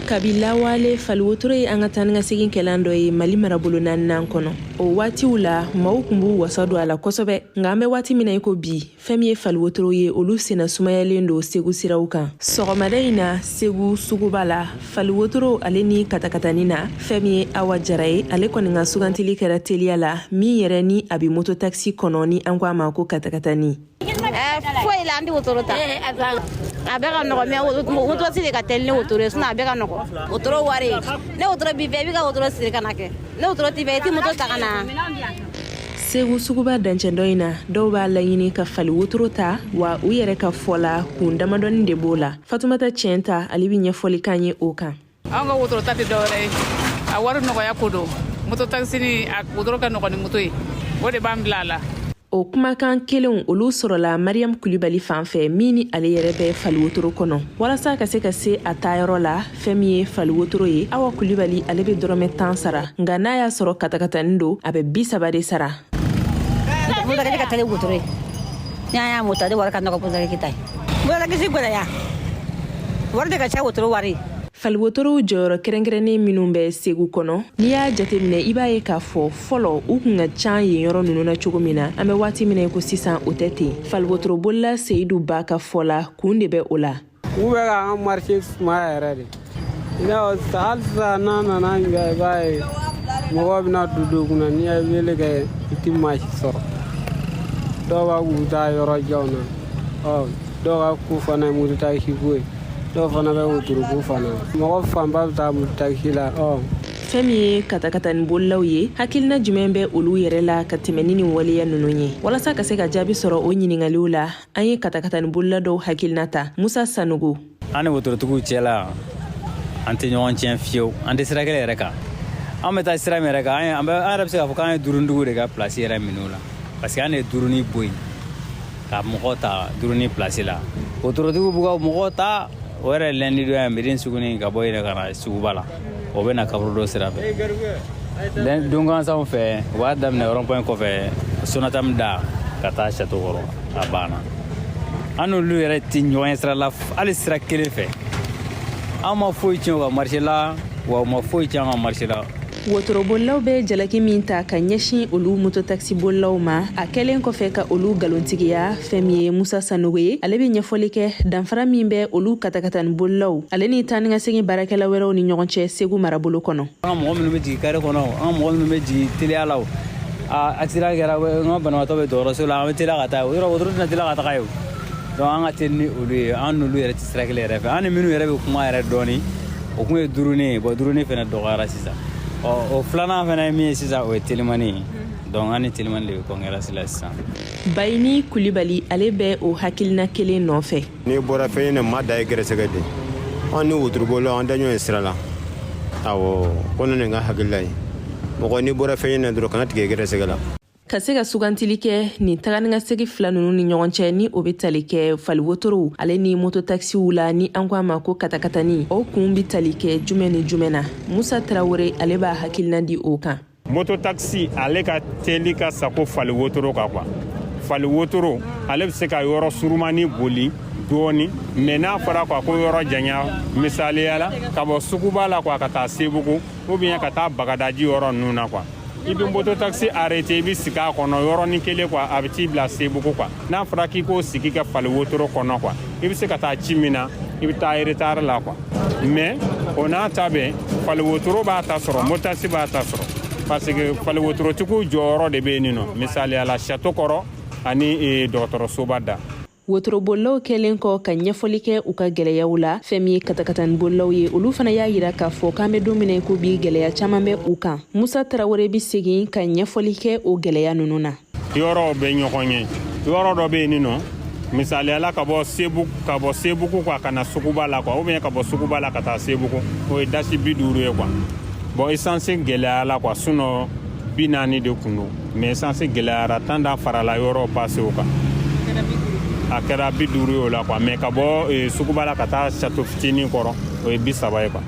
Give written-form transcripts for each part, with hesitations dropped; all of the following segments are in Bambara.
Kabi lawale, faliwotoro ye an ka taa ni ka segin kɛlan dɔ ye Mali marabolo naaninan kɔnɔ. O waatiw la, maaw kun b'u wasa don a la kosɛbɛ. Nka an bɛ waati min na i ko bi, fɛn min ye faliwotoro ye, olu senna sumayalen don Segu siraw kan. Sɔgɔmada in na, Segu suguba la, faliwotoro ale ni katakatani na, fɛn min ye Awa Jara ye, ale kɔni ka sugantili kɛra teliya la, min yɛrɛ ni a bɛ mototakisi kɔnɔ, ni an ko a ma ko katakatani. Foyi la, an tɛ wotoro ta. A bɛɛ ka nɔgɔ, mais moto de ka teli ni wotoro ye, sinon a bɛɛ ka nɔgɔ. Wotoro wari, ne wotoro b'i fɛ, i b'i ka wotoro siri ka na kɛ. Ne wotoro t'i fɛ, i tɛ moto ta ka na. Segu suguba dancɛ dɔ in na, dɔw b'a laɲini ka fali wotoro ta wa, u yɛrɛ ka fɔ la, kun damadɔni de b'o la. Fatumata Tiɲɛ ta, ale bɛ ɲɛfɔli kan ye o kan. An ka wotoro ta tɛ dɔwɛrɛ ye, a wari nɔgɔya ko don. Moto takisi ni a wotoro ka nɔgɔn ni moto ye, o de b'an bila a la. O kumakan kelenw, olu sɔrɔla Mariam Kulibali fan fɛ, min ni ale yɛrɛ bɛ faliwotoro kɔnɔ. Walasa ka se ka se a taayɔrɔ la, fɛn min ye faliwotoro ye, Awa Kulibali, ale bɛ dɔrɔmɛ 10 sara, nka n'a y'a sɔrɔ katakatani don, a bɛ 30 de sara. Moto ka teli wotoro ye. N'a y'a moto, ale wari ka nɔgɔ moto ta ye. Moto takisi gɛlɛya wari de ka ca, wotoro wari. Faliwotorow jɔyɔrɔ kɛrɛnkɛrɛnnen minnu bɛ Segu kɔnɔ, n'i y'a jateminɛ, i b'a ye k'a fɔ fɔlɔ u kun ka ca yen yɔrɔ ninnu na cogo min na, an bɛ waati min na i ko sisan, o tɛ ten. Faliwotorobolila Seyidu Ba ka fɔ la, kun de bɛ o la. U bɛ ka an marché sumaya yɛrɛ de. I n'a fɔ hali sisan, n'a nana jɔ, i b'a ye mɔgɔw bɛna don don kunna. N'i ye wele kɛ, i tɛ maa si sɔrɔ. Dɔw b'a k'u bɛ taa yɔrɔ janw na. Ɔ, dɔw ka ko fana ye moto taxi ko ye, dɔw fana bɛ wotoro ko fana. Mɔgɔ fanba bɛ taa moto taxi la. Ɔ. Fɛn min ye katakatani bolilaw ye, hakilina jumɛn bɛ olu yɛrɛ la ka tɛmɛ ni nin waleya ninnu ye? Walasa ka se ka jaabi sɔrɔ o ɲiningaliw la, an ye katakatani bolila dɔw hakilina ta. Musa Sanogo. An ni wotorotigiw cɛla, an tɛ ɲɔgɔn tiɲɛ fiyewu. An tɛ sira kelen yɛrɛ kan. An bɛ taa sira min yɛrɛ kan, an yɛrɛ bɛ se k'a fɔ k'an ye duruntigiw de ka place yɛrɛ minɛ u la, parce que an de ye duruni bɔ yen ka mɔgɔ ta duruni place la. Wotorotigiw b'u ka mɔgɔ ta o yɛrɛ lundi don yan, Médine suguni, ka bɔ yen ka na suguba la, o bɛ na kaburudo sira fɛ. Don gansanw fɛ, u b'a daminɛ rond point kɔfɛ, Sonatam da, ka taa château kɔrɔ, a banna. An n'olu yɛrɛ tɛ ɲɔgɔn ye sira la, hali sira kelen fɛ. An ma foyi tiɲɛ u ka marché la, wa u ma foyi tiɲɛ an ka marché la. Wotorobolilaw bɛ jalaki min ta ka ɲɛsin olu mototakisibolilaw ma, a kɛlen kɔfɛ ka olu galontigiya, fɛn min ye Musa Sanogo ye, ale bɛ ɲɛfɔli kɛ danfara min bɛ olu katakatani bolilaw ale ni taa ni ka segin baarakɛla wɛrɛw ni ɲɔgɔn cɛ Segu marabolo kɔnɔ. An ka mɔgɔ minnu bɛ jigin carré kɔnɔ, an ka mɔgɔ minnu bɛ jigin teliya la, a accident kɛra, n ka banabaatɔ bɛ dɔgɔtɔrɔso la, an bɛ teliya ka taa o yɔrɔ, wotoro tɛna teliya ka taga yen. Donc an ka teli ni olu ye. An n'olu yɛrɛ tɛ sira kelen yɛrɛ fɛ. An ni minnu yɛrɛ bɛ kuma yɛrɛ dɔɔni, o kun ye duurunin ye. Bon, duurunin fana dɔgɔyara sisan. Ɔ, o filanan fana ye min ye sisan, o ye telimani ye. Donc an ni telimani de bɛ concurrence la sisan. Bayini Kulibali, ale bɛ o hakilina kelen nɔfɛ. N'i bɔra fɛn ɲini, maa da ye gɛrɛsɛgɛ de. An ni wotorobolila, an tɛ ɲɔgɔn ye sira la. Awɔ, ko ne nin ka hakilila ye, mɔgɔ n'i bɔra fɛn ɲini dɔrɔn, kana tigɛ gɛrɛsɛgɛ la. Ka se ka sugantili kɛ nin taga ni ka segi fila ninnu ni ɲɔgɔn cɛ, ni o bɛ tali kɛ faliwotorow ale ni mototakisiw la, ni an ko a ma ko katakatani, o kun bɛ tali kɛ jumɛn ni jumɛn na? Musa Tarawele, ale b'a hakilina di o kan. Mototakisi, ale ka teli ka sako fali wotoro kan quoi. Fali wotoro, ale bɛ se ka yɔrɔ surumani boli dɔɔni, mais n'a fɔra quoi ko yɔrɔ janya, misaliya la, ka bɔ suguba la quoi ka taa Sebugu ou bien ka taa Bagadaji yɔrɔ ninnu na quoi, i bɛ moto taxi arrêté, i bɛ sigi a kɔnɔ yɔrɔnin kelen quoi, a bɛ t'i bila Sebugu quoi. N'a fɔra k'i k'o sigi kɛ fali wotoro kɔnɔ quoi, i bɛ se ka taa ci min na, i bɛ taa retard la quoi. Mais o n'a ta bɛɛ, fali wotoro b'a ta sɔrɔ, moto taxi b'a ta sɔrɔ, parce que fali wotorotigiw jɔyɔrɔ de bɛ yen nɔ, misaliya la, château kɔrɔ ani dɔgɔtɔrɔsoba da. Wotorobolilaw kɛlen kɔ ka ɲɛfɔli kɛ u ka gwɛlɛyaw la, fɛn min ye katakatani-bolilaw ye, olu fana y'a yira k'a fɔ k'an bɛ don min na ko bi, gwɛlɛya caman bɛ u kan. Musa Tarawele bɛ segin ka ɲɛfɔli kɛ o gwɛlɛya ninnu na. Yɔrɔw bɛ ɲɔgɔn ye, yɔrɔ dɔ bɛ yen nɔ, misaliyala, ka bɔ Sebugu quoi ka na suguba la quoi, ou bien ka bɔ suguba la ka taa Sebugu, o ye dasi 50 ye quoi. Bon, essence gɛlɛyara quoi, sinon 40 de kun don, mais essence gɛlɛyara, tan da farala yɔrɔ passé o kan, a kɛra 50 ye o la quoi. Mais ka bɔ suguba la ka taa château fitinin kɔrɔ, o ye 30 ye quoi.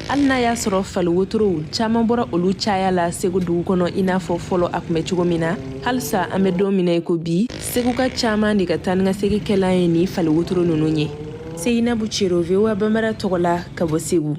Hali n'a y'a sɔrɔ fali wotorow caman bɔra olu caya la Segu dugu kɔnɔ i n'a fɔ fɔlɔ a kun bɛ cogo min na, halisa an bɛ don min na i ko bi, seguka caman de ka taa ni ka segi kɛlan ye ni fali wotoro ninnu ye. Seyinabu Cero, VOA Bambara tɔgɔ la, ka bɔ Segu.